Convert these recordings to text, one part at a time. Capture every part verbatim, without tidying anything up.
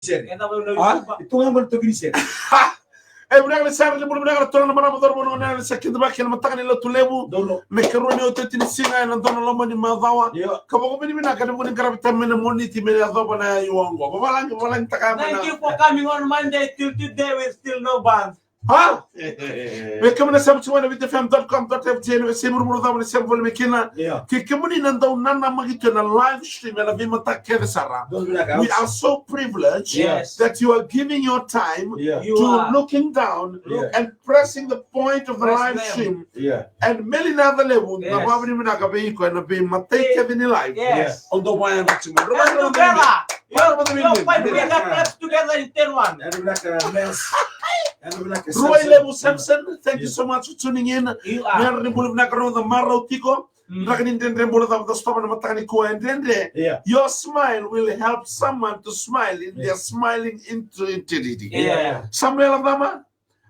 sere. E vinaka na toki ni sere. E vinaka ni sere ni bula vinaka na turaga na marama, cauravou, na goneyalewa sa kidavaki ena mataka ni Lotulevu. Me karua ni otioti ni siga ena dua na loma ni macawa. Ka vakavinavinaka ena vuku ni qaravi tale mai na Moniti me yacova na yua oqo. Vavalagi, vavalagitaka mai na. Thank you for coming on Monday till today with still no band. Ha? Vei kemuni na sema tiko mai na viti F M dot com dot F T na veiyasai vuravura cava ni sema voli mai kina. Kei kemuni na dau nanamaki tu ena live stream ena veimataka kece sara. We are so privileged that you are giving your time to looking down and pressing the point of the live stream. And Meli Nacalevu, na vakavinavinaka vei iko ena veimataka kece ni live. Au dau vaya na tiko. Let's do better. Yo, yo, five finger claps together in ten one. Rua i Levu Samson, thank you so much for tuning in. Ni yadra ni bula vinaka, rogoca marau tiko. Draki ni dredre bula cava da sotava na mataka nikua e dredre. Your smile will help someone to smile in their smiling into eternity. Samuela Cama,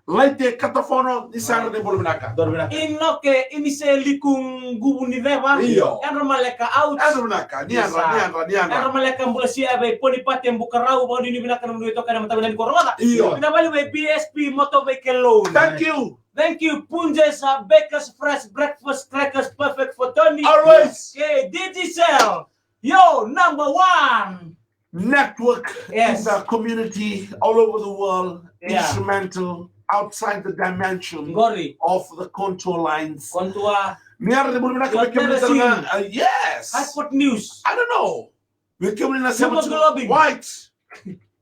Laite Katafono, ni sa yadra ni bula vinaka. Inoke Iniseliku Quvuniceva. Io. Yadra maleka, ouch. Yadra vinaka, ni yadra, ni yadra, ni yadra. Yadra maleka, bula sia vei Ponipate Bukarau, vakanuinui vinaka na nomuni veitokani ena mataka nikua, rogoca. Io. Vinaka vakalevu vei B S P Motor Vehicle Loan. Thank you. Thank you, Punjas, uh, Bakers Fresh Breakfast Crackers, perfect for Tony. Always. Okay, Digicel, yo, number one. Network in the community all over the world, instrumental, outside the dimension of the contour lines. Contour. Ni yadra ni bula vinaka vei kemuni tale ga, uh, yes. High Court News. I don't know. Vei kemuni na sema tiko, white.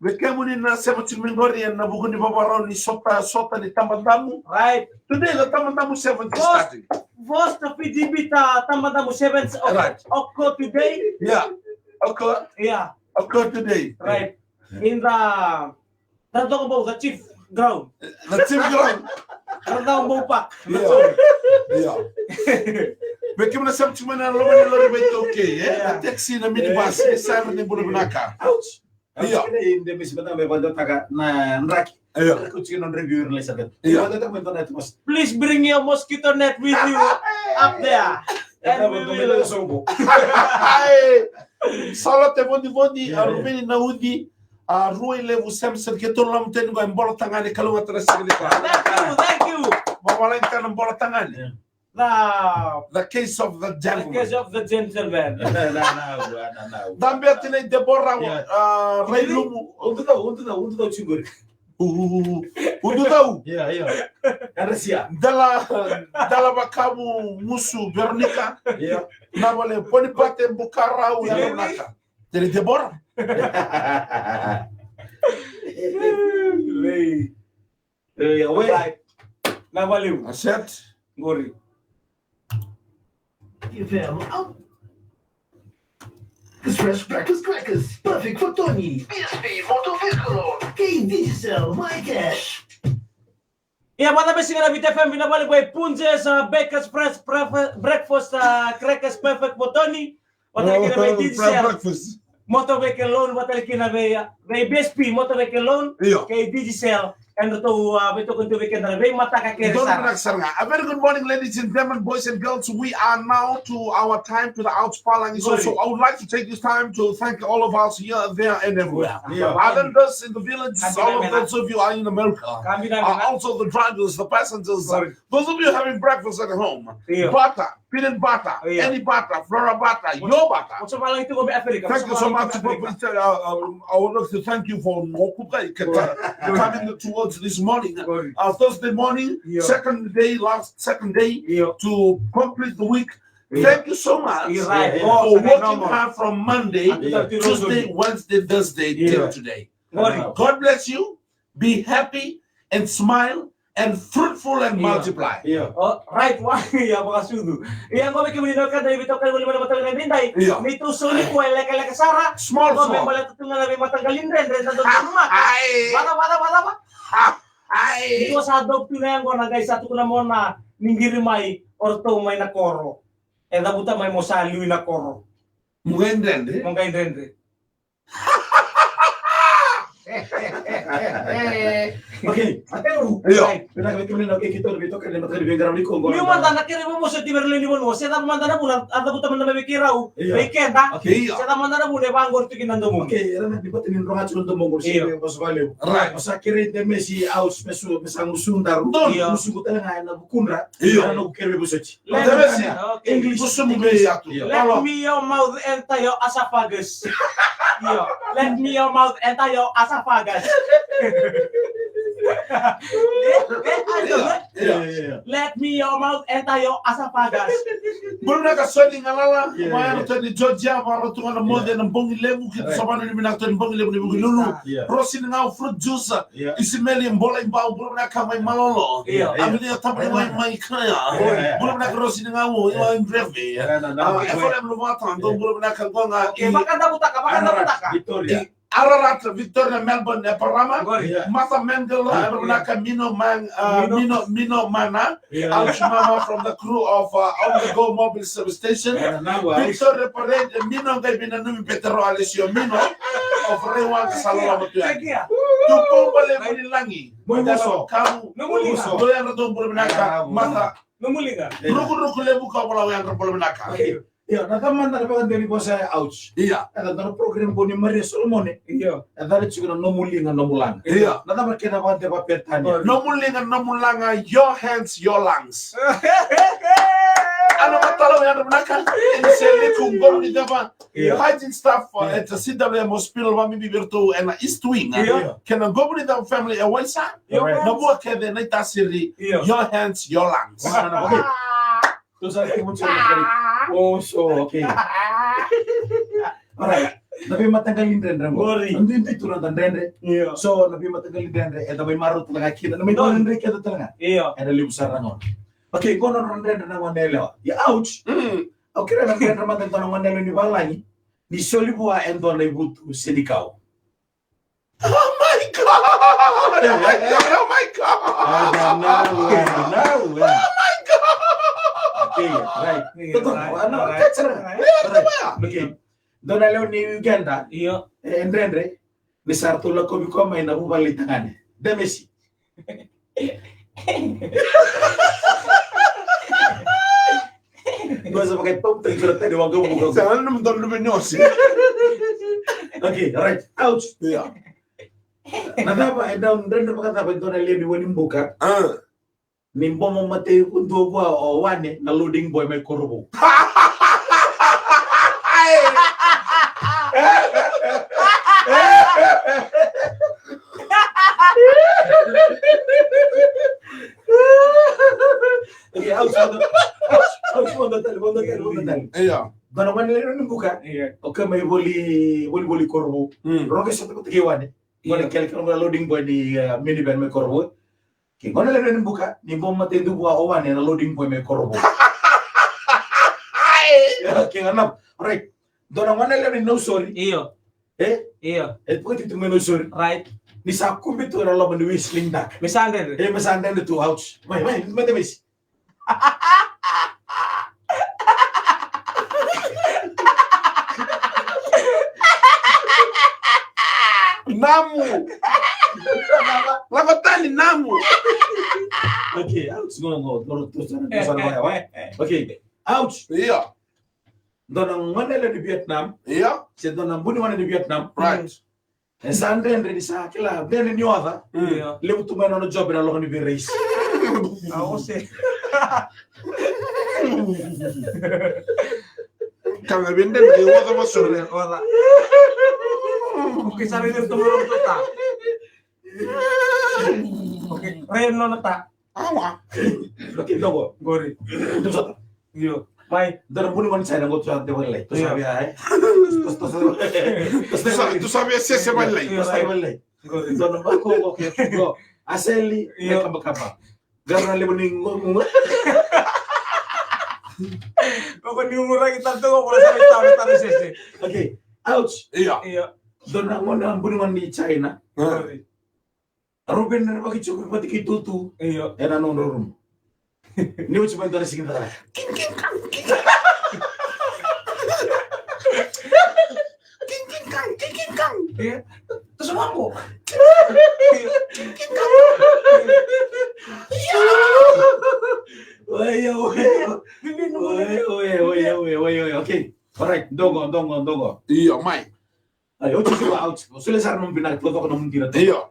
Vei kemuni na sema tiko mai qori ena vuku ni vavarau ni sota, sota ni tabadamu. Right. Today the tabadamu seven is starting. First P G B ta, tabadamu seven occur today. Yeah. Occur. Yeah. Occur today. Right. In the Tara Toka Bau, the chief ground. The chief ground. Tara Toka Bau Park. Io. Io. Vei kemuni na sema tiko mai na loma ni lori vei taukei, e? Na taxi, na minibus, ni sa yadra ni bula vinaka. Ouch. Io. Ouch, kena ide misi bata me vakadewataka na draki. Io. Ko tiko na draki ira lai sa beta. Io. Vakadewataka me dua na atmosphere. Please bring your mosquito net with you up there. And we will. Salote Vodivodi, a Ruveni na Uci, a Rua i Levu Samson, keitou lomani tiko qo e Bola Tagane, kalougata na siga nikua. Thank you, thank you. Vavalagi tale na Bola Tagane. The, the case of the gentleman. The case of the gentleman. Dabe ati nei Debora, a, Railumu. Udu cau, udu cau, udu cau tiko qori. Udu cau. Io, io. Dela, Dela Vakavu Musu Veronica. Io. Na vale Ponipate Bukarau, yadra vinaka. Tele Debora. Lei. Lei, away. Right. Na vale. Aset. Qori. F M, au. Fresh breakfast crackers, perfect for Tony. B S P Motor Vehicle Loan. Kei Digicel, My Cash. Ia, vata me siga na Viti F M, vinaka vakalevu vei Punjas, a, Bakers Fresh Breakfast, a, Crackers, perfect for Tony. Vata kei na vei Digicel. Motor Vehicle Loan, vata kei na vei, a, vei B S P Motor Vehicle Loan. Io. Kei Digicel. Ena ratou, a, veitokoni tu vei keda na veimataka kece sara. A very good morning, ladies and gentlemen, boys and girls. We are now to our time to the outs palagi. So, so I would like to take this time to thank all of us here, there, and everywhere. Io. Islanders in the villages, all of those of you are in America. Are also the drivers, the passengers, those of you having breakfast at home. Io. Butter, peanut butter, any butter, Flora butter, your butter. Thank you so much for, uh, uh, I would like to thank you for coming towards this morning. Uh, Thursday morning, second day, last second day to complete the week. Thank you so much for working hard from Monday, Tuesday, Wednesday, Thursday till today. God bless you. Be happy and smile and fruitful and multiply. Io. O, right, wa, ia vakasucu. Ia, qo vei kemuni na wekada ni veitokoni voli mai na mataka ni edaidai. Io. Neitou soli qo e lekaleka sara. Small, small. Qo me baleta tu ga na veimataqali dredre, da dodonu mada. Ai. Vada, vada, vada, vada. Ai. Neitou sa dau tu na yaqona, qai sa tukuna mo na ni qiri mai o ratou mai na koro. E cavuta mai mo sa liu i na koro. Mo qai dredre. Mo qai dredre. Okay, a teu. Io. Vinaka vei kemuni na, okay, keitou na veitokani, na mataka ni veiqaravi ni koqo. Niu mada na kere vovosoti vei ira lewe ni vanua, se cava mada na vuna a cavuta mada mai vei keirau, io, vei keda. Okay. Io. Se cava mada na vuna e vaqori tu kina na domoqu. Okay, era na, ni vata ni droga tu na domoqu, se, io, vei vosa valevu. Right. Sa kerei Demesi, au, me su, me sa gusu daru. Io. Gusu qu tale ga ena vukudra. Io. Ena noqu kere vei vosoti. Let, Demesi, okay. English. Gusu mu English. Io. Let me your mouth enter your esophagus. Io. Let me your mouth enter your esophagus. Eh, eh, eh, io, io, io. Let me your mouth enter your esophagus. Bula vinaka Soni Galala, io, mai, io, Anthony Georgia, vakarau tu ga na moce, io, na bogi levu, keitou, right, sa vakanuinui vinaka tu na bogi levu ni Vukelulu. Io. Rosi ni Gau fruit juice, io, Isimeli Bola i Bau, bula vinaka mai Malolo. Io. Io. Amelia Tabani mai, mai Kaya. Io, io. Bula vinaka Rosi ni Gau, io, io, i Breve. Io, na, na, ah, io. Efraim Luvata, dou, io, bula vinaka qo ga. Okay, i vakadavutaka, vakadavutaka. Victoria. I Ararat, Victoria, Melbourne, Eparama. Qori. Io. Martha Mendel, ah, bula vinaka, io. Mino Mang, ah, Mino. Mino, Mino Mana. Io. Ouch Mama from the crew of, uh, On the Go Mobile Service Station. Io, na, na, ouch. Victoria Parade, Mino qai vinanumi Petero Alessio Mino of Rewa, sa loloma tu ya. Thank you. Tupou Bale, Vunilagi. Mo i voso. Kavu. Nomu liga. Dou yadra dou bula vinaka. Ah, Martha. Nomu liga. Rukuruku Levu ka vola, yadra bula vinaka. Okay. Io, na cava mada na vakadewa ni vosa ya, ouch? Io. E cava na program qo ni Maria Solomone? Io. E cava tiko na nomu liga, nomu laga? Io. Na cava kena vakadewa vakaperitania? Nomu liga, nomu laga, your hands, your lungs. Ana matala, yadra vinaka. Ena sele ku qo ni cava? Io. Hygiene staff, uh, io, at the C W M Hospital, vakabibi vei iratou ena East Wing. Io. Kena qo ni cava family e waisa. Io. Na vua kece na itasiri. Io. Your hands, your lungs. Wow, okay. Tou sa kemu tiko na kari. Oh, so, okay. Alright. Na veimataqali dredre qo. Qori. Na duidui tu na dredre. Io. So, na veimataqali dredre, eda mai marau tale ga kina. Na mai dredre keda tale ga. Io. Eda levu sara na gauna. Okay, qo na nodra dredre na gone yalewa. Ia, ouch. Mm. Au kerea na dredre mada e dua na gone yalewa ni valagi. Ni soli vua e dua na ivutu senikau. Oh my God! Oh my God! Oh my God! Oh my God! Okay, right. Toto, right, ano, right. Catch her. Right. Okay. Dua na lewe ni Uganda. Io. E, dredre. Ni sa ratou lakovi koya mai na vuvale ni tagane. Demesi. Dua sa vakaipau tani sara tani waqavuka. Sa na dua luve ni ose. Okay, right. Ouch. Io. Na cava, e dau dredre vakacava e dua na lewe ni Wainibuka? Ah. Ni bomo matei dua vua o Wane na loading boy mai Korovou. Okay, ouch, vodo, ouch, ouch, vodo tale, vodo tale, vodo tale. Io. Dua na gone lewe ni Wainibuka. Io. O koya mai voli, volivoli Korovou. Mm. Roge sota vata kei Wane. Io. Gone kelekele, gone loading boy ni, uh, minivan mai Korovou. Ke gone lewe ni Wainibuka, ni bomo matei dua vua o Wane na loading boy mai Korovou. Io, ke gana. Alright. Dua na gone lewe ni Nausori. Io. E? Io. E, puka tiko mai Nausori. Right. Ni sa kubi tu ena loma ni whistling duck. Me sa dredre. E, me sa dredre tu, ouch. Mai, mai, mai, mai. Namu. Lako tani, namu. Okay, ouch, go, go, go, go, go, go, go. Okay, ouch. Io. Dua na gone lewe ni Vietnam. Io. Se dua na buni gone ni Vietnam. Right. E sa dredre ni sa kila, dredre ni oca. Mm. Io. Levu tu mai na nona job ena loma ni vei raisi. A, ose. Ka me vei dredre ni oca, ma sore. Oca. Okay, sa raica tu mai na nona ta. Okay, raica na nona ta. Awa. Okay, toqo. Qori. Tou sa ta. Io. Mai, dua na buni gone ni China qo, tou sa tei vakalailai. Tou sa via, e? Tou sa, tou sa via sese vakalailai. Io, tou sa via vakalailai. Qori. Dua na bako qo, okay, qo. Aseli, io, me kabakaba. Qara na levu ni ngu-, ngu-, qo ni nguraki tale tu qo, sa via tau, tau sese. Okay, ouch. Io. Io. Dua na gone, buni gone ni China. Ah. Qori. Rau veinerevaki tiko vata kei tutu. Io. Ena nodrau rumu. Ni oti mai dua na siga cala. King, king, kang, king, king, kang. King, king, kang, king, king, kang. Io. Toso vaqo. Oia, oia. Oia, oia, oia, oia, oia. Okay. Alright, dogo, dogo, dogo. Io, mai. Ai, oti sua, oti. O sole sara nomu vinaka, totoka nomu dina. Io.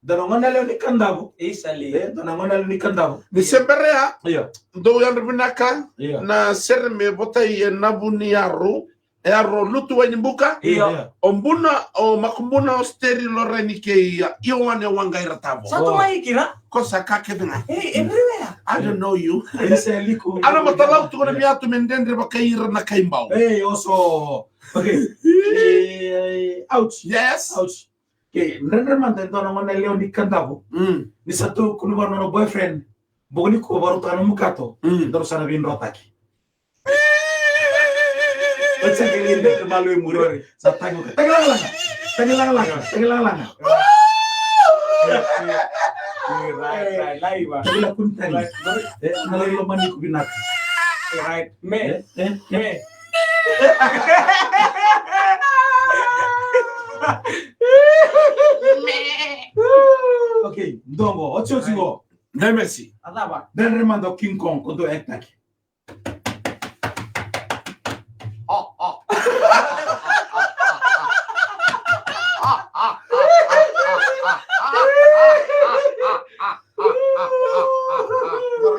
Dua na gone yalewa ni Kadavu. Isa li. E, dua na gone yalewa ni Kadavu. Ni se bera ya. Io. Dou yadra vinaka. Io. Na sere me votai e Navu ni Yaro. E Yaro Lutu Wainibuka. Io. Io. O Buna, o Makubuna, o Steri Loreni kei a Ioane Waqaira Tavo. Sa tu mai kira? Ko sa ka kece ga. Hey, everywhere. I don't know you. Isa liku. Ana matalau tu kona mi atu me dredre vakai ira na kai bau. Hey, oso. Okay. Eh, ouch. Yes. Ouch. Ke, dredre mada e dua na gone yalewa ni Kadavu. Mm. Ni sa tukuna vua na nona boyfriend. Bogi nikua vakarautaka na nomu kato. Mm. Daru sa na veidrotaki. Oti sa kei dredre malo i muri. Sa tagi o ka. Tagi lagalaga. Tagi lagalaga. Tagi lagalaga. Right, right, laiva. Tagi la kuni tagi. Right, right. E, na lai lomani ku vinaka. Right. Me. E, e, e. Me. Okay, dogo, oti, oti qo. Dai Messi. A cava? Dredre mada o King Kong, ko dou act-taki.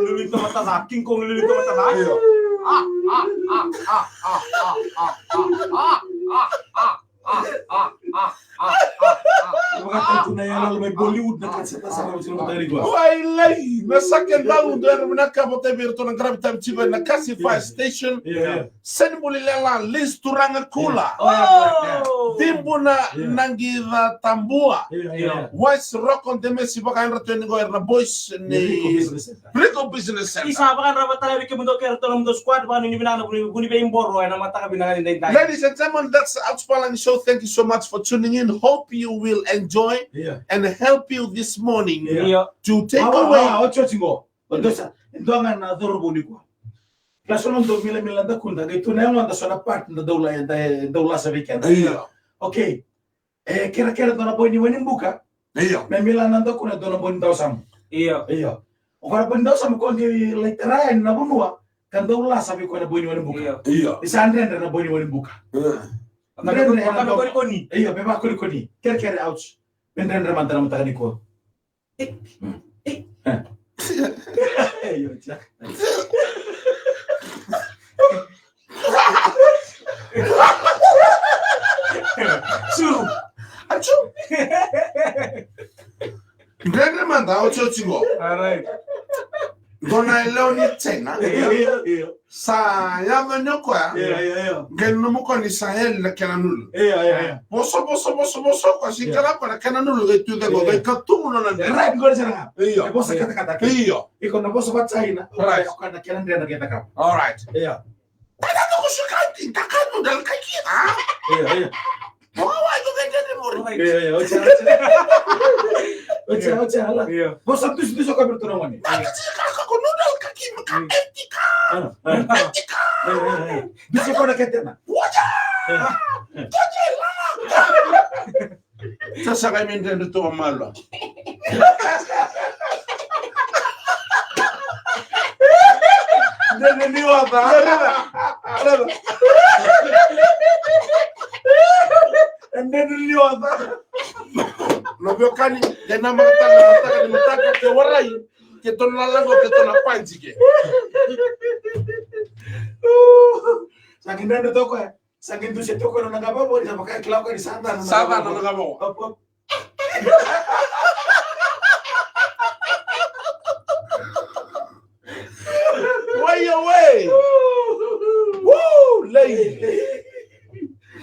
Lulita mata ca, King Kong lulita mata ca. Io. Vakatau tu na yalala mai Bollywood na ka sa tasara vata na mataka nikua. Wailai, na sake dau dua na vinaka vata vei iratou na qaravi tavi tiko ena Kasi Fire Station. Io, io. Seni Buli Lela, Liz Turaga Kula. Io. Oh, yeah, yeah, yeah. Dibuna Naqica Tabua. Io, io. Wise Roko Demesi vakayadratou yani qo era na boys ni Rico Business Center. Rico Business Center. Isa, vakayadrava tale vei kemudou kei ratou na nomudou squad, vakanuinui vinaka na vuni, vuni veiboro ena mataka vinaka ni daidai. Ladies and gentlemen, that's the Ouch Palagi Show. Thank you so much for tuning in. Hope you will enjoy and help you this morning to take away. Oti, oti qo. O dou sa, e dua ga na cauravou nikua. Ka so na dau milamila da kuda, qai tu na yagoda so na part da dau la, da dau lasa vei keda. Io. Okay. E kerekere dua na boy ni Wainibuka. Io. Me mila na dau kuna dua na boy ni Dawasamu. Io. Io. O koya na boy ni Dawasamu ko qai lai tara yani na vanua ka dau lasa vei koya na boy ni Wainibuka. Io. Io. Ni sa dredre na boy ni Wainibuka. Io. Dredre na boy ni Wainibuka. Io, me vakakonikoni. Kerekere, ouch. Me dredre mada na mataka nikua. Suru. Achu. Dredre mada, oti, oti qo. All right. Dua na yalewa ni China. Io, io, io. Sa yaco yani o koya. Io, io, io. Qai nanuma o koya ni sa yali na kena nulu. Io, io, io. Voso, voso, voso, voso o koya, sa kila o koya na kena nulu qai tu cake, qai katuvu nona dredre. Right, qori sara ga. Io. E vosa katakata. Io. Iko na vosa vakaChina. Right. O koya na kena dredre qai cakava. All right. Io. Tata tuku sukati, taka noodle kai kina. Io, io. Mo wai tu kai tete mori. Io, io, oti, oti. Oti, oti, ala. Io. Vosa dusidusi o koya vei iratou na gone. Tata si kaka ko noodle kai kina ka empty ka. Ah, ah. Empty ka. Io, io, io. Dusi o koya na ketena. Water. Io. Tote lala. Sa saka me dredre tu a malua. Dredre ni oca. Dredre ni oca. Na veiwekani, ke na mataka, mataka ni mataka, ke warai, ke tonu na lago, ke tonu na panji ke. Sa qai dredre toka. Sa qai dusia toka na nona qavavo, ni sa vaka e kila o koya ni sa ca na nona qavavo. Sa ca na nona qavavo. Op, op. Way away. Woo, lei.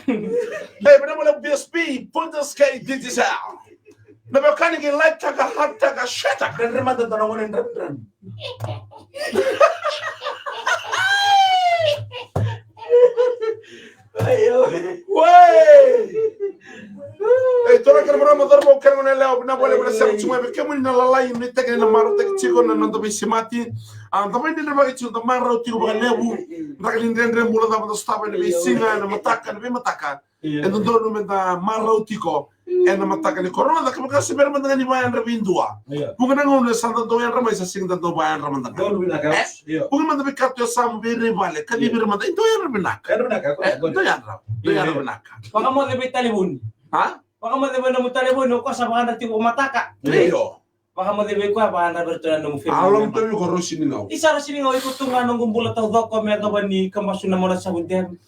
Hey, vinaka vakalevu B S P, Punjas K Digital. Na veiwekani qai like taka, heart taka, share taka. Dredre mada dua na gone dredre. Aio. Wei. Ei, toro kere marama, toro mo kere gone yalewa, vinaka vakalevu na sema tiko mai vei kemuni na lalai, nuitaki ni na marautaki tiko na noda veisemati. A, da mai dredrevaki tiko, da marau tiko vakalevu. Draki ni dredre, bula cava da sotava ena veisiga, ena mataka, ena veimataka. E dodonu meda marau tiko. Ena mataka ni koro, na caka maka se bera mada ga ni vayadra vei dua. Io. Vuqa na gauna sa da dau yadra mai, sa sega da dau vayadra mada ga. Donu vinaka. E? Io. Vuqa mada vei kato ya sa mu vei rai vale, ka ni vei ira mada, i dau yadra vinaka. Yadra vinaka, ko, e, ko. Dau yadra, dau yadra vinaka. Vakamoce vei talevoni. Ha? Vakamoce vei nomu talevoni, o koya sa vakayadra tiko mataka. Io. Vakamoce vei koya, vakayadra vei ratou na nomu family member. Alo, tovi ko Rosi ni Gau. Isa Rosi ni Gau, iko tu ga noqu bula taucoko me yacova ni kabasu na mona savu dem.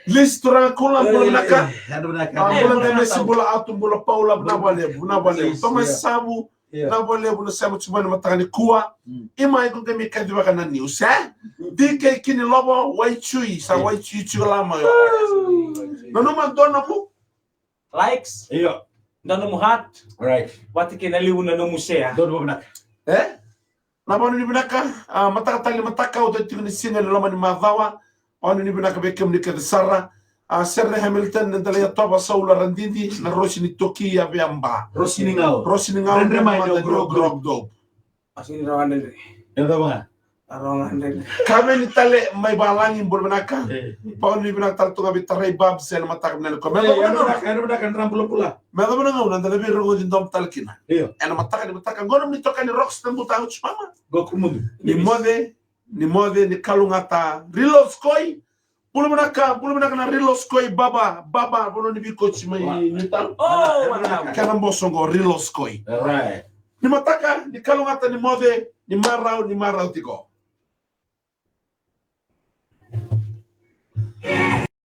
Lis Turaga Kula, bula vinaka. Yadra vinaka. A, bula Demesi, bula Atu, bula Paula, vinaka vakalevu, vinaka vakalevu. Tomai Savu, vinaka vakalevu na sema tu mai na mataka nikua. Ima, iko qai mai kacivaka na news, e? D K Kini Lovo, Waichui, sa Waichui tiko la mai. Nanuma dua nomu likes. Io. Dua nomu heart. Right. Vata kei na levu na nomu share. Donu vakavinaka. E? Na vakanuinui vinaka, a, mataka tale ni mataka, au tiko ni siga ni loma ni macawa. Vakanuinui vinaka vei kemuni kece sara. A, Sere Hamilton, na Delaia Tova, Saula Radidi, na Rosi ni Toki, a Veaba. Rosi ni Gau. Rosi ni Gau, Dredre mai, Dredre mai, Dredre Grog, Grog, Grog, Grog. Asini rawa dredre. E cava ga? Rawa dredre. Kaveni tale mai valagi, bula vinaka. E. Vakanuinui vinaka tale tu ga vei Tarai Babs ena mataka vinaka. Me cava na gauna, ena mataka, ena mataka, na bulabula. Me cava na gauna da na veirogoci domo tale kina. Io. Ena mataka ni mataka, qo nomuni toka ni Rocks na buta au mama. Qo kumudu. Ni moce, ni moce, ni kalougata. Rilo Skoi. Bula vinaka, bula vinaka na Rilo Skoi, baba, baba, vanua ni veikoti mai Newtown. O, vinaka. Kena boso qo, Rilo Skoi. Alright. Ni mataka, ni kalougata, ni moce, ni marau, ni marau tiko.